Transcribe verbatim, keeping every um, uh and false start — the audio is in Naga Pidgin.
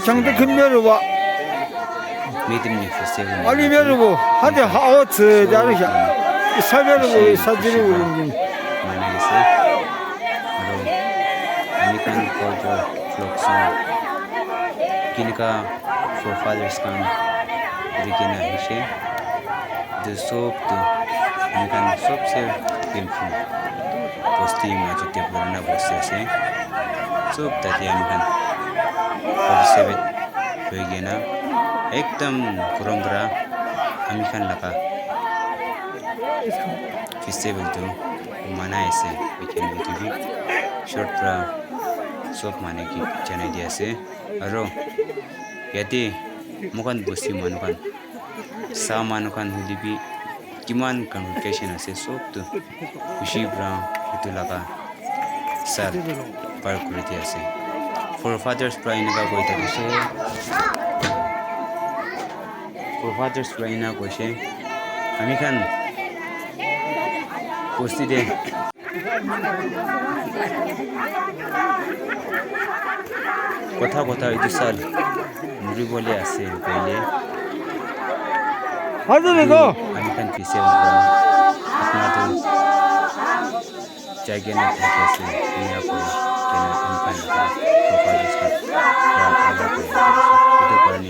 Changde khimbe ruwa. Meeting ni festival. Ali be ruwa. Hade ha o tse daru sha. Isa be ruwa, isa jiru ruwa. Mana ase. Aro American culture, folk song. Kinika forefathers khan dikhi na ahishe. Etu sob tu ami khan sobse painful bosti majot te purana bosti ase. Sob tate ami khan participate hoi kena ekdam gorom para ami khan laga festival tu manai ase. Weekend etu bi short para sob mane ke janai di ase. Aro yate moikhan bosti manu khan sa manu khan hoile bi kiman congregation ase, sob tu khushi para etu laga sal par kuri di ase. Forefathers para eneka koi thakise, forefathers para ena koise, ami khan bosti te kotha kotha etu sal muri bole ase koile. Hadi go. Ami khan pise apna tu jai kena thaki ase, dunia koi kena ami khan laga kotha discuss kura kena thaki ase. Etu karne